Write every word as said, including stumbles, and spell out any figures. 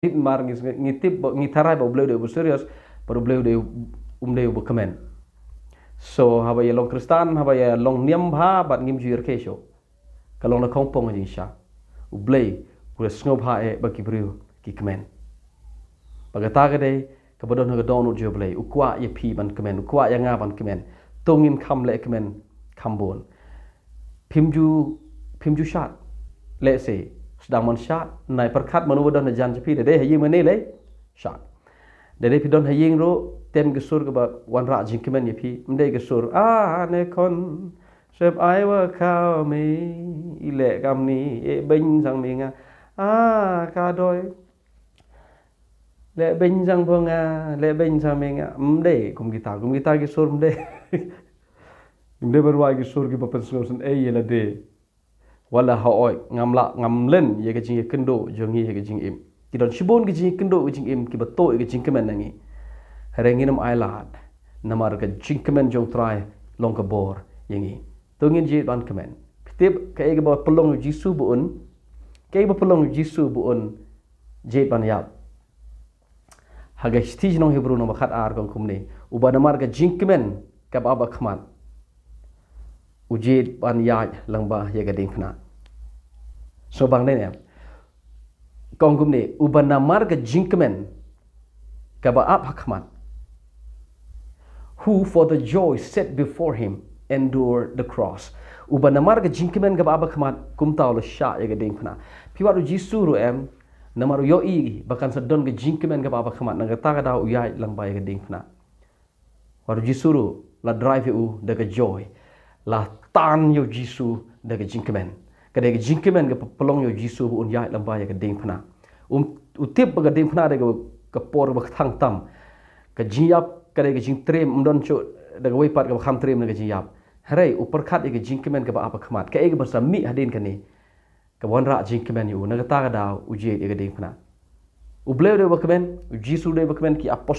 Namar ngi, ngi tip ba, ngi tharai ba U Blei u dei uba serious, bad U Blei u dei, um dei uba kmen. So, haba ïa long Khristan, haba ïa long niam bha, bad ngim ju ïarkhie shuh. Ka long na khongpong ka jingshah. U Blei u la sngewbha eh ba ki briew ki kmen. Bad kata ka dei kaba don ha ka dohnud jong U Blei. U kwah ïa phi ban kmen, u kwah ïa nga ban kmen. To ngin kham leh kmen kham bun. Phim ju, phim ju shad. Lehse, sdang ban shad, nai pyrkhat mano ba don hajan jong phi, da dei ha ïing mane lei shad. Da dei phi don ha ïing ruh, tem ka sur kaba wanrah jingkmen ïa phi, ym dei ka sur, ah, ne khun, sep ai wa khau me, i leh kamni, e beiñ sang me nga, ah, ka doi. Leh beiñ sang pho nga, leh beiñ sang me nga, ym dei, kum kita, kum kita ki sur ym dei. Ym dei ban rwai ki sur kiba pynsngewsynei ïa lade. Wat la hooid, ngam lah, ngam len ïa ka jingïakynduh jong ngi ha ka jingim. Ki don shibun ki jingïakynduh ka jingim, kiba tuh ïa ka jingkmen na ngi. Hynrei ngin ym ailad, namar ka jingkmen jong U Trai long ka bor ïa ngi. To ngin jied ban kmen. Phi tip kaei kaba pynlong ïa U Jisu ba un, kaei kaba pynlong ïa U Jisu ba un jied ban ïap. Ha ka shithi sha ki nong Hebru lynnong ba khatar ka ong kumne. Uba namar ka jingkmen kaba ap ha khmat, u jied ban ïaid lyngba ïa ka diengphna. Sngewbha ne em? Ka ong kumne, uba namar ka jingkmen kaba ap ha khmat, who for the joy set before him endured the cross. Uba namar ka jingkmen kaba ap ha khmat, kumta u la shah ïa ka diengphna. Phi wad U Jisu ruh em, namar u ïohi ba kan sa don ka jingkmen kaba ap ha khmat, na kata ka daw u ïaid lyngba ïa ka diengphna. Wat U Jisu ruh la drive ïa u da ka joy. La tan ïa U Jisu da ka jingkmen. Ka dei ka jingkmen kaba pynlong ïa U Jisu ba un ïaid lyngba ïa ka diengphna. Um, u tip ba ka diengphna dei ka, ka por ba kthang tam. Ka jingïap ka dei ka jingtriem, ym don shuh da kawei pat kaba kham triem na ka jingïap. Hynrei u pyrkhat ïa ka jingkmen kaba ap ha khmat. Kaei kaba sa mih hadien kane, kaba wanrah jingkmen ïa u, na kata ka daw u jied ïa ka diengphna. U Blei u dei uba kmen, U Jisu u dei uba kmen, ki apostol